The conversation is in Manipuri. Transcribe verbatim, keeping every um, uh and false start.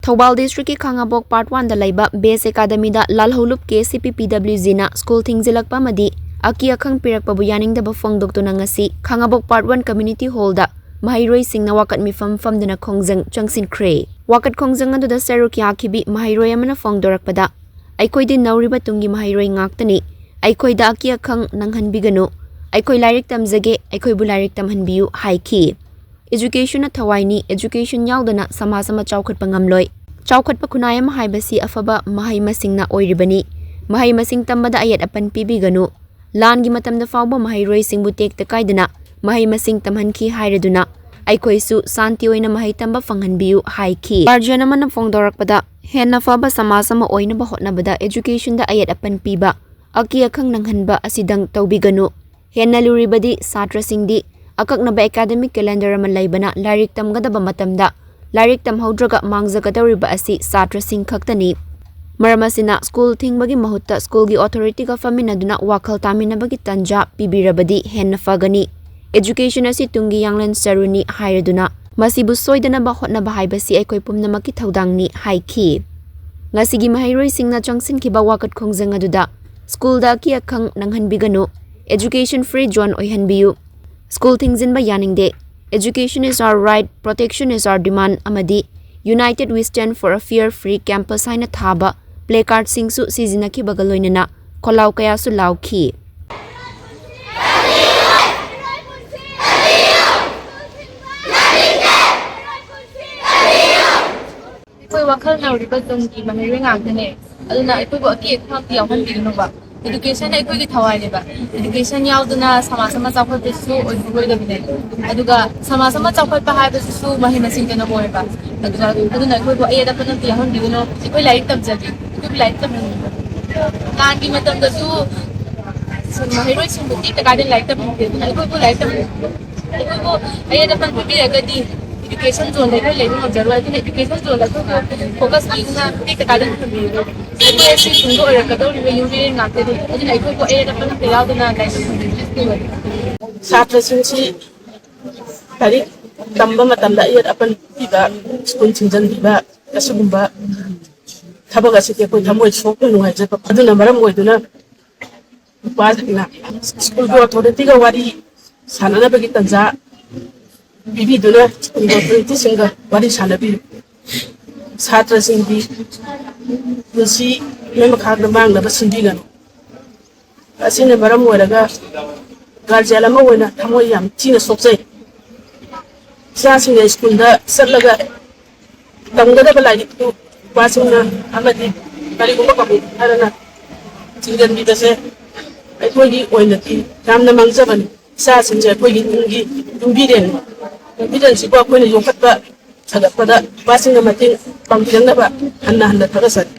ꯊꯧꯕꯥꯜ ꯗꯤꯁꯇ꯭ꯔꯤꯛꯀꯤ ꯈꯥꯉꯕꯣꯛ ꯄꯥꯔꯠ ꯋꯥꯟꯗ ꯂꯩꯕ ꯕꯦꯁ ꯑꯦꯀꯥꯗꯃꯤꯗ ꯂꯥꯜꯍꯧꯂꯨꯞ ꯀꯦ ꯁꯤ ꯄꯤ ꯄꯤ ꯗꯕ꯭ꯂꯤꯎ ꯖꯤꯅ ꯁ꯭ꯀꯨꯜ ꯊꯤꯡꯖꯤꯜꯂꯛꯄ ꯑꯃꯗꯤ ꯑꯀꯤ ꯑꯈꯪ ꯄꯤꯔꯛꯄꯕꯨ ꯌꯥꯅꯤꯡꯗꯕ ꯐꯣꯡꯗꯣꯛꯇꯨꯅ ꯉꯁꯤ ꯈꯥꯉꯕꯣꯛ ꯄꯥꯔꯠ ꯋꯥꯟ ꯀꯝꯃ꯭ꯌꯨꯅꯤꯇꯤ ꯍꯣꯜꯗ ꯃꯍꯩꯔꯣꯏꯁꯤꯡꯅ ꯋꯥꯀꯠ ꯃꯤꯐꯝ ꯐꯝꯗꯨꯅ ꯈꯣꯡꯖꯪ ꯆꯪꯁꯤꯟꯈ꯭ꯔꯦ꯫ ꯋꯥꯀꯠ ꯈꯣꯡꯖꯪ ꯑꯗꯨꯗ ꯁꯔꯨꯛ ꯌꯥꯈꯤꯕꯤ ꯃꯍꯩꯔꯣꯏ ꯑꯃꯅ ꯐꯣꯡꯗꯣꯔꯛꯄꯗ, ꯑꯩꯈꯣꯏꯗꯤ ꯅꯧꯔꯤꯕ ꯇꯨꯡꯒꯤ ꯃꯍꯩꯔꯣꯏ ꯉꯥꯛꯇꯅꯤ꯫ ꯑꯩꯈꯣꯏꯗ ꯑꯀꯤ ꯑꯈꯪ ꯅꯪꯍꯟꯕꯤꯒꯅꯨ꯫ ꯑꯩꯈꯣꯏ ꯂꯥꯏꯔꯤꯛ ꯇꯝꯖꯒꯦ, ꯑꯩꯈꯣꯏꯕꯨ ꯂꯥꯏꯔꯤꯛ ꯇꯝꯍꯟꯕꯤꯌꯨ ꯍꯥꯏꯈꯤ꯫ Educationꯅ ꯊꯋꯥꯏꯅꯤ, education ꯌꯥꯎꯗꯅ ꯁꯃꯥꯖ ꯑꯃ ꯆꯥꯎꯈꯠꯄ ꯉꯝꯂꯣꯏ꯫ ꯆꯥꯎꯈꯠꯄ ꯈꯨꯟꯅꯥꯏ ꯑꯃ ꯍꯥꯏꯕꯁꯤ ꯑꯐꯕ ꯃꯍꯩ ꯃꯁꯤꯡꯅ ꯑꯣꯏꯔꯤꯕꯅꯤ꯫ ꯃꯍꯩ ꯃꯁꯤꯡ ꯇꯝꯕꯗ ꯑꯌꯦꯠ ꯑꯄꯟ ꯄꯤꯕꯤꯒꯅꯨ꯫ ꯂꯥꯟꯒꯤ ꯃꯇꯝꯗ ꯐꯥꯎꯕ ꯃꯍꯩꯔꯣꯏꯁꯤꯡꯕꯨ ꯇꯦꯛꯇ ꯀꯥꯏꯗꯅ ꯃꯍꯩ ꯃꯁꯤꯡ ꯇꯝꯍꯟꯈꯤ ꯍꯥꯏꯔꯗꯨꯅ ꯑꯩꯈꯣꯏꯁꯨ ꯁꯥꯟꯇꯤ ꯑꯣꯏꯅ ꯃꯍꯩ ꯇꯝꯕ ꯐꯪꯍꯟꯕꯤꯌꯨ ꯍꯥꯏꯈꯤ꯫ Guardian ꯑꯃꯅ ꯐꯣꯡꯗꯣꯔꯛꯄꯗ, ꯍꯦꯟꯅ ꯐꯕ ꯁꯃꯥꯖ ꯑꯃ ꯑꯣꯏꯅꯕ ꯍꯣꯠꯅꯕꯗ educationꯗ ꯑꯌꯦꯠ ꯑꯄꯟ ꯄꯤꯕ, ꯑꯀꯤ ꯑꯈꯪ ꯅꯪꯍꯟꯕ ꯑꯁꯤꯗꯪ ꯇꯧꯕꯤꯒꯅꯨ꯫ ꯍꯦꯟꯅ ꯂꯨꯔꯤꯕꯗꯤ ꯁꯥꯇ꯭ꯔꯁꯤꯡꯗꯤ ꯑꯀꯛꯅꯕ academic calendar ꯑꯃ ꯂꯩꯕꯅ ꯂꯥꯏꯔꯤꯛ ꯇꯝꯒꯗꯕ ꯃꯇꯝꯗ ꯂꯥꯏꯔꯤꯛ ꯇꯝꯍꯧꯗ꯭ꯔꯒ ꯃꯥꯡꯖꯒꯗꯧꯔꯤꯕ ꯑꯁꯤ ꯁꯥꯇ꯭ꯔꯁꯤꯡ ꯈꯛꯇꯅꯤ꯫ ꯃꯔꯝ ꯑꯁꯤꯅ ꯁ꯭ꯀꯨꯜ ꯊꯤꯡꯕꯒꯤ ꯃꯍꯨꯠꯇ ꯁ꯭ꯀꯨꯜꯒꯤ authorityꯒ ꯐꯝꯃꯤꯟꯅꯗꯨꯅ ꯋꯥꯈꯜ ꯇꯥꯃꯤꯟꯅꯕꯒꯤ ꯇꯥꯟꯖꯥ ꯄꯤꯕꯤꯔꯕꯗꯤ ꯍꯦꯟꯅ ꯐꯒꯅꯤ꯫ Education ꯑꯁꯤ ꯇꯨꯡꯒꯤ ꯌꯥꯡꯂꯦꯟ ꯁꯔꯨꯅꯤ ꯍꯥꯏꯔꯗꯨꯅ ꯃꯁꯤꯕꯨ ꯁꯣꯏꯗꯅꯕ ꯍꯣꯠꯅꯕ ꯍꯥꯏꯕꯁꯤ ꯑꯩꯈꯣꯏ ꯄꯨꯝꯅꯃꯛꯀꯤ ꯊꯧꯗꯥꯡꯅꯤ ꯍꯥꯏꯈꯤ꯫ ꯉꯁꯤꯒꯤ ꯃꯍꯩꯔꯣꯏꯁꯤꯡꯅ ꯆꯪꯁꯤꯟꯈꯤꯕ ꯋꯥꯀꯠ ꯈꯣꯡꯖꯪ ꯑꯗꯨꯗ ꯁ꯭ꯀꯨꯜꯗ ꯑꯀꯤ ꯑꯈꯪ ꯅꯪꯍꯟꯕꯤꯒꯅꯨ, education free zone ꯑꯣꯏꯍꯟꯕꯤꯌꯨ, ꯁ꯭ꯀꯨꯜ ꯊꯤꯡꯖꯤꯟꯕ ꯌꯥꯅꯤꯡꯗꯦ, education is our right, protection is our demand ꯑꯃꯗꯤ United We Stand for a Fear Free Campus ꯍꯥꯏꯅ ꯊꯥꯕ placardꯁꯤꯡꯁꯨ ꯁꯤꯖꯤꯟꯅꯈꯤꯕꯒ ꯂꯣꯏꯅꯅ ꯈꯣꯜꯂꯥꯎ ꯀꯌꯥꯁꯨ ꯂꯥꯎꯈꯤ꯫ ꯑꯩꯈꯣꯏ ꯋꯥꯈꯜ ꯅꯧꯔꯤꯕ ꯇꯨꯡꯒꯤ ꯃꯍꯩꯔꯣꯏ ꯉꯥꯛꯇꯅꯦ꯫ ꯑꯗꯨꯅ ꯑꯩꯈꯣꯏꯕꯨ ꯑꯀꯤ ꯑꯈꯪ ꯑꯝꯇ ꯌꯥꯎꯍꯟꯕꯤꯒꯅꯨꯕ꯫ Education ꯑꯩꯈꯣꯏꯒꯤ ꯊꯋꯥꯏꯅꯦꯕ꯫ Education ꯌꯥꯎꯗꯅ ꯁꯃꯥꯖ ꯑꯃ ꯆꯥꯎꯈꯠꯄꯁꯨ ꯑꯣꯏꯊꯣꯛꯂꯣꯏꯗꯕꯅꯦ꯫ ꯑꯗꯨꯒ ꯁꯃꯥꯖ ꯑꯃ ꯆꯥꯎꯈꯠꯄ ꯍꯥꯏꯕꯁꯤꯁꯨ ꯃꯍꯩ ꯃꯁꯤꯡꯗꯅ ꯑꯣꯏꯕ꯫ ꯑꯗꯨꯒ ꯑꯗꯨꯅ ꯑꯩꯈꯣꯏꯕꯨ ꯑꯌꯦꯠ ꯑꯄꯟ ꯑꯝꯇ ꯌꯥꯎꯍꯟꯕꯤꯒꯅꯨ꯫ ꯑꯩꯈꯣꯏ ꯂꯥꯏꯔꯤꯛ ꯇꯝꯖꯒꯦ꯫ ꯑꯩꯈꯣꯏꯕꯨ ꯂꯥꯏꯔꯤꯛ ꯇꯝꯍꯟꯕꯤꯌꯨ꯫ ꯂꯥꯟꯒꯤ ꯃꯇꯝꯗꯁꯨ ꯃꯍꯩꯔꯣꯏꯁꯤꯡꯕꯨ ꯇꯦꯛꯇ ꯀꯥꯏꯗꯅ ꯂꯥꯏꯔꯤꯛ ꯇꯝꯍꯟꯕꯤꯌꯨ꯫ ꯑꯗꯨꯅ ꯑꯩꯈꯣꯏꯕꯨ ꯂꯥꯏꯔꯤꯛ ꯇꯝꯍꯟꯕꯤꯌꯨ꯫ ꯑꯩꯈꯣꯏꯕꯨ ꯑꯌꯦꯠ ꯑꯄꯟ ꯄꯤꯕꯤꯔꯒꯗꯤ education zoneꯗ ꯑꯩꯈꯣꯏ ꯂꯩꯕ ꯉꯝꯖꯔꯣꯏ꯫ ꯑꯗꯨꯅ education zoneꯗ ꯑꯩꯈꯣꯏꯕꯨ focus ꯄꯤꯗꯨꯅ ꯇꯦꯛꯇ ꯀꯥꯏꯗꯅ ꯊꯝꯕꯤꯌꯨ꯫ ꯑꯩꯈꯣꯏ ꯑꯁꯤ ꯇꯨꯡꯗ ꯑꯣꯏꯔꯛꯀꯗꯧꯔꯤꯕ ꯌꯨꯝꯕꯤꯔꯦꯟ ꯉꯥꯛꯇꯅꯤ꯫ ꯑꯗꯨꯅ ꯑꯩꯈꯣꯏꯕꯨ ꯑꯌꯦꯠ ꯑꯄꯟ ꯑꯝꯇ ꯌꯥꯎꯗꯅ ꯂꯥꯏꯔꯤꯛ ꯇꯝꯍꯟꯕꯤꯌꯨ꯫ ꯁꯥꯇ꯭ꯔꯁꯤꯡꯁꯤ ꯂꯥꯏꯔꯤꯛ ꯇꯝꯕ ꯃꯇꯝꯗ ꯑꯌꯦꯠ ꯑꯄꯟ ꯄꯤꯕ, ꯁ꯭ꯀꯨꯜ ꯊꯤꯡꯖꯤꯟꯕꯤꯕ, ꯑꯁꯤꯒꯨꯝꯕ ꯊꯕꯛ ꯑꯁꯤꯗꯤ ꯑꯩꯈꯣꯏ ꯊꯃꯣꯏ ꯁꯣꯛꯅ ꯅꯨꯡꯉꯥꯏꯖꯕ꯫ ꯑꯗꯨꯅ ꯃꯔꯝ ꯑꯣꯏꯗꯨꯅ ꯅꯨꯄꯥꯁꯤꯡꯅ ꯁ꯭ꯀꯨꯜꯒꯤ ꯑꯣꯊꯣꯔꯤꯇꯤꯒ ꯋꯥꯔꯤ ꯁꯥꯟꯅꯅꯕꯒꯤ ꯇꯥꯟꯖꯥ ꯄꯤꯕꯤꯗꯨꯅ ꯁ꯭ꯀꯨꯜꯒꯤ ꯑꯣꯊꯣꯔꯤꯇꯤꯁꯤꯡꯒ ꯋꯥꯔꯤ ꯁꯥꯟꯅꯕꯤꯌꯨ꯫ ꯁꯥꯇ꯭ꯔꯁꯤꯡꯒꯤ ꯄꯨꯟꯁꯤ ꯃꯩ ꯃꯈꯥꯗ ꯃꯥꯡꯅꯕ ꯁꯤꯟꯕꯤꯒꯅꯨ꯫ ꯑꯁꯤꯅ ꯃꯔꯝ ꯑꯣꯏꯔꯒ ꯒꯥꯔꯖꯤꯌꯥꯟ ꯑꯃ ꯑꯣꯏꯅ ꯊꯃꯣꯏ ꯌꯥꯝ ꯊꯤꯅ ꯁꯣꯛꯆꯩ꯫ ꯏꯆꯥꯁꯤꯡꯅ ꯁ꯭ꯀꯨꯜꯗ ꯆꯠꯂꯒ ꯇꯝꯒꯗꯕ ꯂꯥꯏꯔꯤꯛꯇꯨ ꯅꯨꯄꯥꯁꯤꯡꯅ ꯑꯃꯗꯤ ꯀꯔꯤꯒꯨꯝꯕ ꯀꯕꯨꯏ ꯈꯔꯅ ꯊꯤꯡꯖꯤꯟꯕꯤꯕꯁꯦ ꯑꯩꯈꯣꯏꯒꯤ ꯑꯣꯏꯅꯗꯤ ꯌꯥꯝꯅ ꯃꯥꯡꯖꯕꯅꯤ꯫ ꯏꯆꯥꯁꯤꯡꯁꯦ ꯑꯩꯈꯣꯏꯒꯤ ꯇꯨꯡꯒꯤ ꯌꯨꯝꯕꯤꯔꯦꯟꯅꯤ꯫ ꯌꯨꯝꯕꯤꯔꯦꯟꯁꯤꯕꯨ ꯑꯩꯈꯣꯏꯅ ꯌꯣꯛꯈꯠꯄ ꯁꯥꯒꯠꯄꯗ ꯅꯨꯄꯥꯁꯤꯡꯅ ꯃꯇꯦꯡ ꯄꯥꯡꯕꯤꯔꯛꯅꯕ ꯍꯟꯅ ꯍꯟꯅ ꯊꯥꯒꯠꯆꯔꯤ꯫